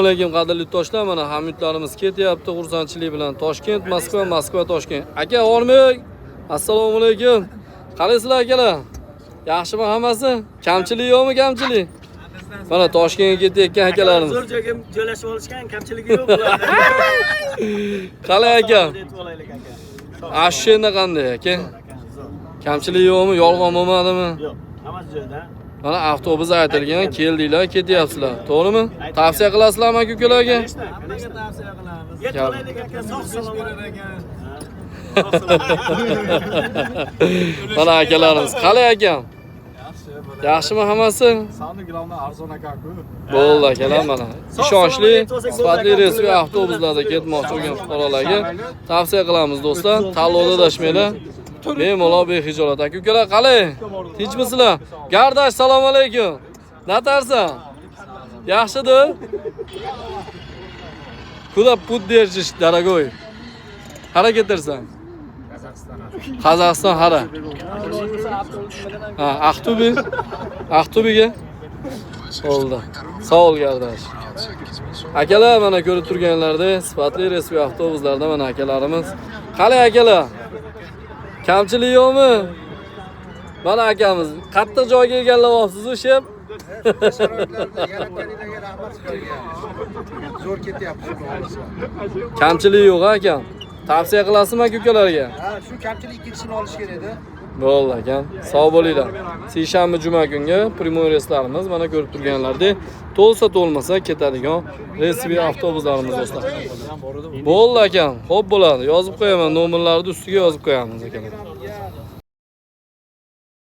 Alaykum, qadrli yurtdoshlar, mana hamyurtlarimiz ketyapti xursandchilik bilan. Toshkent, Moskva, Moskva, Toshkent. Aka, hormang. Assalomu alaykum. Qalaysizlar, akalar? Yaxshimi hammasi? Kamchilik yo'qmi, kamchilik? Mana Toshkentga ketayotgan akalarimiz. Zo'r joyga joylashib olishgan, kamchiligi yo'q ularda. Qalay, aka? Yetib olaylik, aka. Ощущение qanday, aka? Aka, zo'r. Kamchilik yo'qmi? Yolg'on bo'lmadimi? Yo'q, hammasi joyida. Mana avtobus aytilgan, keldinglar, ketyapsizlar. To'g'rimi? Tavsiya qilasizlarmi aka, ukalarga? Конечно, конечно. Tavsiya qilamiz. Yetib olaylik, aka, sog' salomat. Ekan. Sog' salomat. Mana akalarimiz. Qalay, akam? Yaxshi bo'ladi. Yaxshimi hammasi? Самый главный arzon ekan-ku. Bo'ldi, akalar, mana. Sog' Ishonchli, salomat yetib olsak bo'ldi, sifatli aka, reysli pullar- avtobuslarda ketmoqchi bo'lgan fuqarolarga tavsiya qilamiz, do'stlar. Tanlovda adashmanglar. Bemalol, bexijolat. Aka, ukalar, qalay? Tinchmisizlar? Gardash, assalomu alaykum. Natarsan? Yaxshidir? Куда путь держишь, дорогой? Qara ketirsan? Qozog'iston hara? Ha, Aqto'be. Aqto'bega. Bo'ldi. Sog' bo'l, gardash. Akalar, mana ko'rib turganlaridek, sifatli reysli avtobuslarda mana akalarimiz. Qalay, akalar? Kamchilik yo'qmi? Mana akamiz qattiq joyga egallab olibsiz-u, shep. Sharoitlarda yaratganinglarga rahmat sizlarga. Zo'r ketyapti, xudo xohlasa. Kamchilik yo'q, akam. Tavsiya qilasizmi aka, ukalarga? Ha, shu kamchilik ikkinchisini olish kerak edi. Bo'ldi, akam. Sog' bo'linglar. Seshanba, juma kungi прямой reyslarimiz, mana ko'rib turganlaridek, to'lsa to'lmasa ketadigan reysli avtobuslarimiz, do'stlar. Bo'ldi, akam. Xo'p bo'ladi. Yozib qo'yaman, nomerlarni ustiga yozib qo'yamiz, akalar.